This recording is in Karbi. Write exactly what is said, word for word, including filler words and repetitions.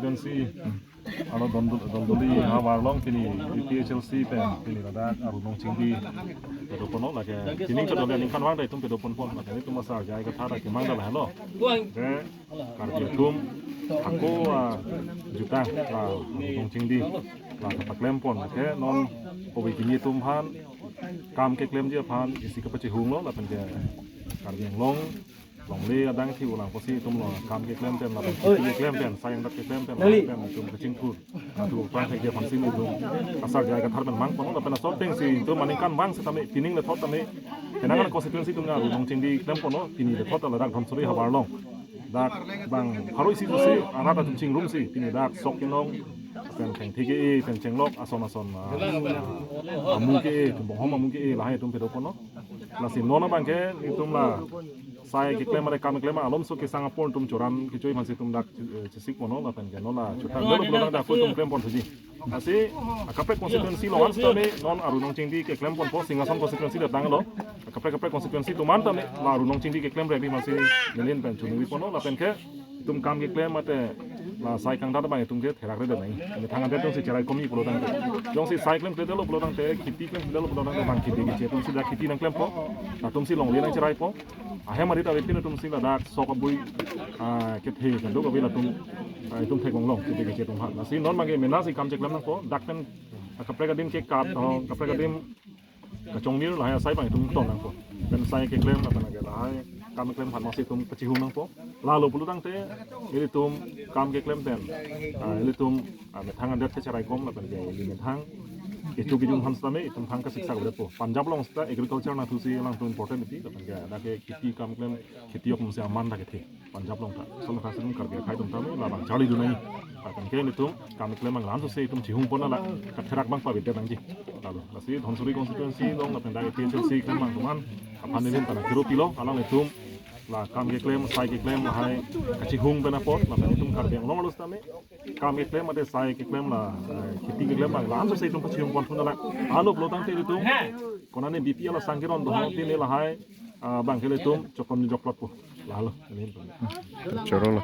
Constituency, alo Dondol-, Dondoli havar along pini A P H L C pen pini ladak Aru Nongchingdi kedo ponlo, lake pining chot dole ningkan vang ta itum kedo ponpon, lake itum asar jai kathar akemang ta lahelo. Ke Karbi atum hako ajutang la Aru Nongchingdi la kapaklem pon, lake non kopi kimi atum aphan kam keklemji aphan isi kapachihunglo, lapen ke Karbi Anglong longle adang thi ulang pusi itum lo kam keklem pen, lapen kheti keklem pen, sai angdat keklem pen, lapen itum kachingthur atu pang thekji aphansi itum asar jai kathar pen mang ponlo, lapen asor atengsi itum aningkan vang setame pining lethot tame kenangan constituency atum Aru Nongchingdi klem ponlo, pini lethot ladak Dhansiri havar along dak bang pharo isi pusi arat atum chingrumsi pini dak sok kenong pen thengthi ke-e, pen chenglok ason ason, ah, amu ke-e, pen bonghom amu ke-e, lahai atum kedo ponlo. Lasi non abang ke itum la sai keklem mare kam keklem alomso kesang apor itum choran kechoi aphansi itum dak, eh, chesik ponlo, lapen ke non la chutang dolo pulo tangte ako itum klem pon thuji. Lasi akaprek constituency along setame non Aru Nongchingdi keklem ponpo, Singhason constituency datanglo. Akaprek akaprek constituency atum an tame la Aru Nongchingdi keklem rebi aphansi neli pen chunwi ponlo, lapen ke itum kam keklem mate la sai kangdat abang itum ke therak re dei nai. Methang angdet atumsi cherai komi pulo tangte, jongsi sai klemkledetlo pulo tangte, kheti klemkledetlo pulo tangte bang kheti keche atumsi dak kheti nangklempo, atumsi longle nangcheraipo. Ahem arit avepin atumsi ladak sok abui, ah, kethe kaduk abui latum, ah, itum theklonglong kheti keche atum aphan. Lasi non abang ke mena si kam cheklem nangpo, dak pen, ah, kaprek adim ke kap, oh, kaprek adim kachongmir lahai asai abang itum ton nangpo. Pen sai keklem lapen ke lahai kam keklem aphan masi itum kachihung nangpo. Lalo pulo tangte ilitum kam keklem pen, ah, ilitum, ah, methang angdet kecherai kom lapen ke ili methang kecho kejun aphan setame itum thang kasiksak udet po. Punjab along seta agriculture nangthusi alangtum important iti, lapen ke dak ke kheti kam keklem, kheti ok masi aman dak kethe. Punjab along ta, so methang si itum Karbi akhai atum tame labang charlidun nangji. Lapen ke ilitum kam keklem abang la-an sose itum chihung pon la katherak abang pavidet nangji. Lalo, lasi Dhansiri constituency along lapen dak A P H L C keklem abang atum an aphan neli pen kero pilo, alanglitum la kam keklem, sai keklem lahai kachihung pen apot, lapen itum Karbi Anglong arlo setame kam keklem mate sai keklem la, eh, kheti keklem abang la-an sose itum pachihung pon thunang. Alo pulo tangte ilitum konane B P L asang keron do, pini lahai, ah, abang ke ilitum chokon joklot po. Lalo, neli pen. Choro lo.